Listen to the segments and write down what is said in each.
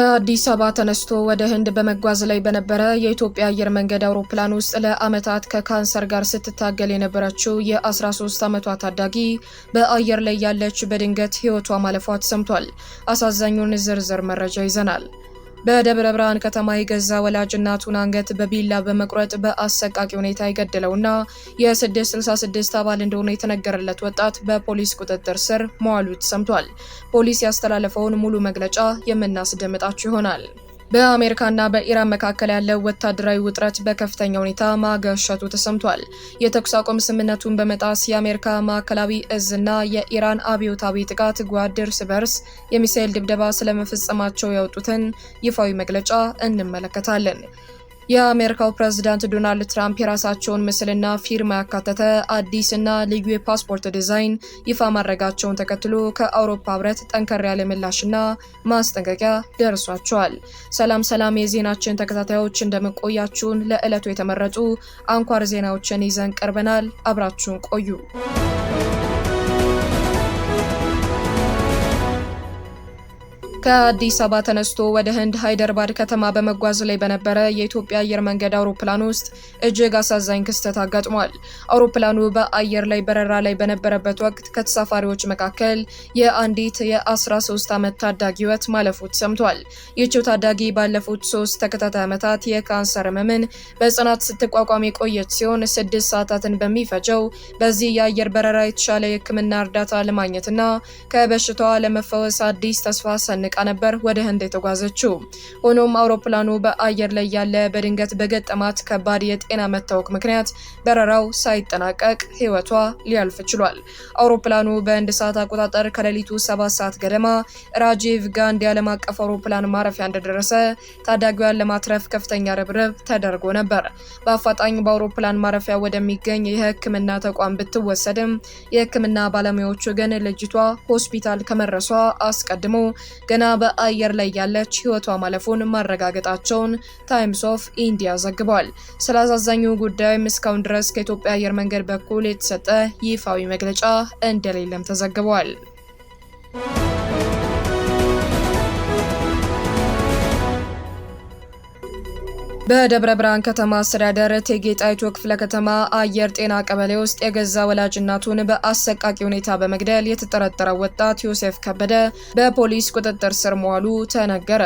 ከአዲስ አበባ ተነስቶ ወደ ህንድ በመጓዝ ላይ በነበረ የኢትዮጵያ አየር መንገድ አውሮፕላን ውስጥ ለዓመታት ከካንሰር ጋር ስትታገል የነበረችው የ13 ዓመቷ ታዳጊ በአየር ላይ ያለች በድንገት ህይወቷ ማለፏ ተሰምቷል። አሳዛኙን ዝርዝር መረጃ ይዘናል። በደብረ ብርሃን ከተማ የገዛ ወላጅ እናቱን አንገት በቢላ በመቁረጥ በአሰቃቂ ሁኔታ የገደለውና የ666 አባል እንደሆነ የተነገረለት ወጣት በፖሊስ ቁጥጥር ስር መዋሉ ተሰምቷል። ፖሊስ ያስተላለፈውን ሙሉ መግለጫ የምናስደምጣችሁ ይሆናል። በአሜሪካና በኢራን መካከል ያለው ወታደራዊ ውጥረት በከፍተኛ ሁኔታ ማገርሸቱ ተሰምቷል። የተኩስ አቁም ስምምነቱን በመጣስ የአሜሪካ ማዕከላዊ እዝና የኢራን አብዮታዊ ጥቃት ጓድ እርስ በርስ የሚሳኤል ድብደባ ስለመፈጸማቸው ያወጡትን ይፋዊ መግለጫ እንመለከታለን። የአሜሪካው ፕሬዝዳንት ዶናልድ ትራምፕ የራሳቸውን ምስልና ፊርማ ያካተተ አዲስና ልዩ የፓስፖርት ዲዛይን ይፋ ማድረጋቸውን ተከትሎ ከአውሮፓ ሕብረት ጠንከር ያለ ምላሽና ማስጠንቀቂያ ደርሷቸዋል። ሰላም ሰላም፣ የዜናችን ተከታታዮች እንደምንቆያችሁን ለዕለቱ የተመረጡ አንኳር ዜናዎችን ይዘን ቀርበናል። አብራችሁን ቆዩ። ከአዲስ አበባ ተነስቶ ወደ ህንድ ሃይደርባድ ከተማ በመጓዝ ላይ በነበረ የኢትዮጵያ አየር መንገድ አውሮፕላን ውስጥ እጅግ አሳዛኝ ክስተት አጋጥሟል። አውሮፕላኑ በአየር ላይ በረራ ላይ በነበረበት ወቅት ከተሳፋሪዎች መካከል የአንዲት የ13 ዓመት ታዳጊ ህይወት ማለፉ ተሰምቷል። ይህችው ታዳጊ ባለፉት 3 ተከታታይ ዓመታት የካንሰር ህመምን በጽናት ስትቋቋም የቆየች ሲሆን 6 ሰዓታትን በሚፈጀው በዚህ የአየር በረራ የተሻለ የህክምና እርዳታ ለማግኘትና ከበሽታዋ ለመፈወስ አዲስ ተስፋ ሰንቃ ነበር ወደ ህንድ የተጓዘችው። ሆኖም አውሮፕላኑ በአየር ላይ ያለ በድንገት በገጠማት ከባድ የጤና መታወክ ምክንያት በረራው ሳይጠናቀቅ ህይወቷ ሊያልፍ ችሏል። አውሮፕላኑ በህንድ ሰዓት አቆጣጠር ከሌሊቱ 7 ሰዓት ገደማ ራጂቭ ጋንዲ ዓለም አቀፍ አውሮፕላን ማረፊያ እንደደረሰ ታዳጊዋን ለማትረፍ ከፍተኛ ርብርብ ተደርጎ ነበር። በአፋጣኝ በአውሮፕላን ማረፊያ ወደሚገኝ የህክምና ተቋም ብትወሰድም የህክምና ባለሙያዎቹ ግን ልጅቷ ሆስፒታል ከመድረሷ አስቀድሞ ገና በአየር ላይ ያለች ህይወቷ ማለፉን ማረጋገጣቸውን ታይምስ ኦፍ ኢንዲያ ዘግቧል። ስለ አሳዛኙ ጉዳይም እስካሁን ድረስ ከኢትዮጵያ አየር መንገድ በኩል የተሰጠ ይፋዊ መግለጫ እንደሌለም ተዘግቧል። በደብረ ብርሃን ከተማ አስተዳደር እቴጌ ጣይቱ ክፍለ ከተማ አየር ጤና ቀበሌ ውስጥ የገዛ ወላጅ እናቱን በአሰቃቂ ሁኔታ በመግደል የተጠረጠረው ወጣት ዮሴፍ ከበደ በፖሊስ ቁጥጥር ስር መዋሉ ተነገረ።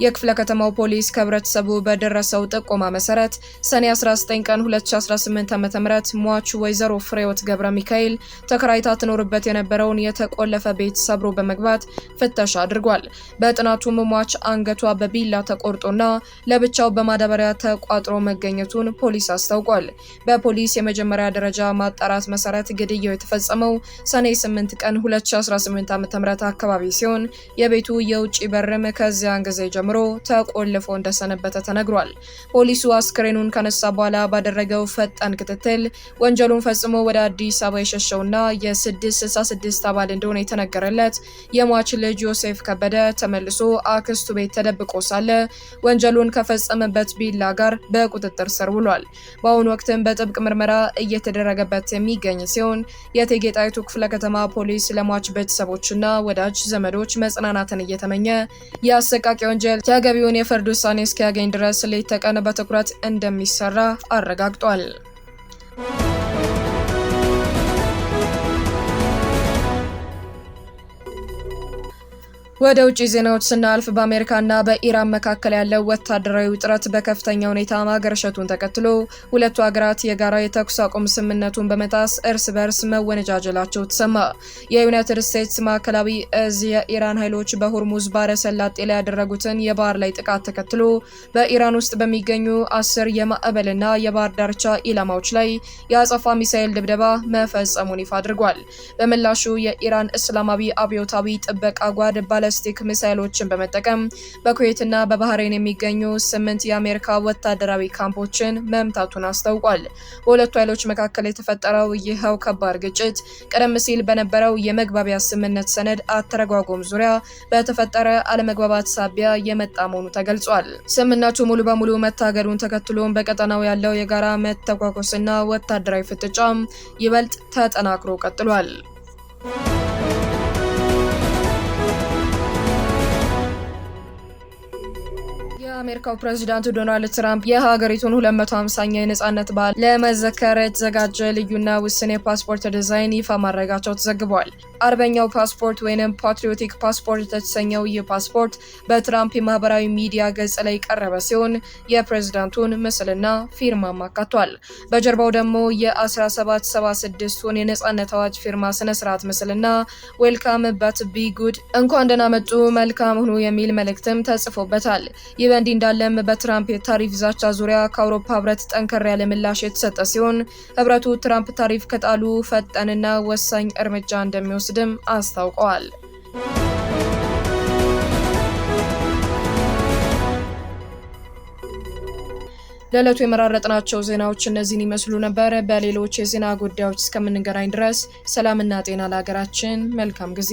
የክፍለ ከተማው ፖሊስ ከህብረተሰቡ በደረሰው ጥቆማ መሰረት ሰኔ 19 ቀን 2018 ዓ.ም ሟች ወይዘሮ ፍሬህይወት ገብረ ሚካኤል ተከራይታ ትኖርበት የነበረውን የተቆለፈ ቤት ሰብሮ በመግባት ፍተሻ አድርጓል። በጥናቱም ሟች አንገቷ በቢላ ተቆርጦና ለብቻው በማዳበሪያ ተቋጥሮ መገኘቱን ፖሊስ አስታውቋል። በፖሊስ የመጀመሪያ ደረጃ ማጣራት መሰረት ግድያው የተፈጸመው ሰኔ 8 ቀን 2018 ዓ.ም አካባቢ ሲሆን የቤቱ የውጭ በርም ከዚያን ጊዜ ጀምሮ ተቆልፎ እንደሰነበተ ተነግሯል። ፖሊሱ አስክሬኑን ከነሳ በኋላ ባደረገው ፈጣን ክትትል ወንጀሉን ፈጽሞ ወደ አዲስ አበባ የሸሸውና የ666 አባል እንደሆነ የተነገረለት የሟች ልጅ ዮሴፍ ከበደ ተመልሶ አክስቱ ቤት ተደብቆ ሳለ ወንጀሉን ከፈጸመበት ቢላ ጋር በቁጥጥር ስር ውሏል። በአሁኑ ወቅትም በጥብቅ ምርመራ እየተደረገበት የሚገኝ ሲሆን የእቴጌ ጣይቱ ክፍለ ከተማ ፖሊስ ለሟች ቤተሰቦችና ወዳጅ ዘመዶች መጽናናትን እየተመኘ የአሰቃቂ ወንጀል ተገቢውን የፍርድ ውሳኔ እስኪያገኝ ድረስ ሌት ተቀን በትኩረት እንደሚሰራ አረጋግጧል። ወደ ውጭ ዜናዎች ስናልፍ በአሜሪካና በኢራን መካከል ያለው ወታደራዊ ውጥረት በከፍተኛ ሁኔታ ማገርሸቱን ተከትሎ ሁለቱ ሀገራት የጋራ የተኩስ አቁም ስምምነቱን በመጣስ እርስ በርስ መወነጃጀላቸው ተሰማ። የዩናይትድ ስቴትስ ማዕከላዊ እዝ የኢራን ኃይሎች በሆርሙዝ ባህረ ሰላጤ ላይ ያደረጉትን የባህር ላይ ጥቃት ተከትሎ በኢራን ውስጥ በሚገኙ 10 የማዕበልና የባህር ዳርቻ ኢላማዎች ላይ የአጸፋ ሚሳኤል ድብደባ መፈጸሙን ይፋ አድርጓል። በምላሹ የኢራን እስላማዊ አብዮታዊ ጥበቃ ጓድ ባለስቲክ ሚሳይሎችን በመጠቀም በኩዌትና በባህሬን የሚገኙ 8 የአሜሪካ ወታደራዊ ካምፖችን መምታቱን አስታውቋል። በሁለቱ ኃይሎች መካከል የተፈጠረው ይኸው ከባድ ግጭት ቀደም ሲል በነበረው የመግባቢያ ስምምነት ሰነድ አተረጓጎም ዙሪያ በተፈጠረ አለመግባባት ሳቢያ የመጣ መሆኑ ተገልጿል። ስምምነቱ ሙሉ በሙሉ መታገዱን ተከትሎም በቀጠናው ያለው የጋራ መተኳኮስና ወታደራዊ ፍጥጫም ይበልጥ ተጠናክሮ ቀጥሏል። የአሜሪካው ፕሬዚዳንት ዶናልድ ትራምፕ የሀገሪቱን 250ኛ የነጻነት በዓል ለመዘከር የተዘጋጀ ልዩና ውስን የፓስፖርት ዲዛይን ይፋ ማድረጋቸው ተዘግቧል። አርበኛው ፓስፖርት ወይም Patriotic Passport የተሰኘው ይህ ፓስፖርት በትራምፕ የማህበራዊ ሚዲያ ገጽ ላይ የቀረበ ሲሆን የፕሬዝዳንቱን ምስልና ፊርማም አካቷል። በጀርባው ደግሞ የ1776ቱን የነጻነት አዋጅ ፊርማ ስነስርዓት ምስልና "Welcome but be good፣ እንኳን ደህና መጡ፣ መልካም ሁኑ" የሚል መልእክትም ተጽፎበታል። ይህ በእንዲህ እንዳለም በትራምፕ የታሪፍ ዛቻ ዙሪያ ከአውሮፓ ህብረት ጠንከር ያለ ምላሽ የተሰጠ ሲሆን ህብረቱ ትራምፕ ታሪፍ ከጣሉ ፈጣንና ወሳኝ እርምጃ እንደሚወስድም አስታውቀዋል። ለዕለቱ የመራረጥናቸው ዜናዎች እነዚህን ይመስሉ ነበር። በሌሎች የዜና ጉዳዮች እስከምንገናኝ ድረስ ሰላምና ጤና ለሀገራችን። መልካም ጊዜ።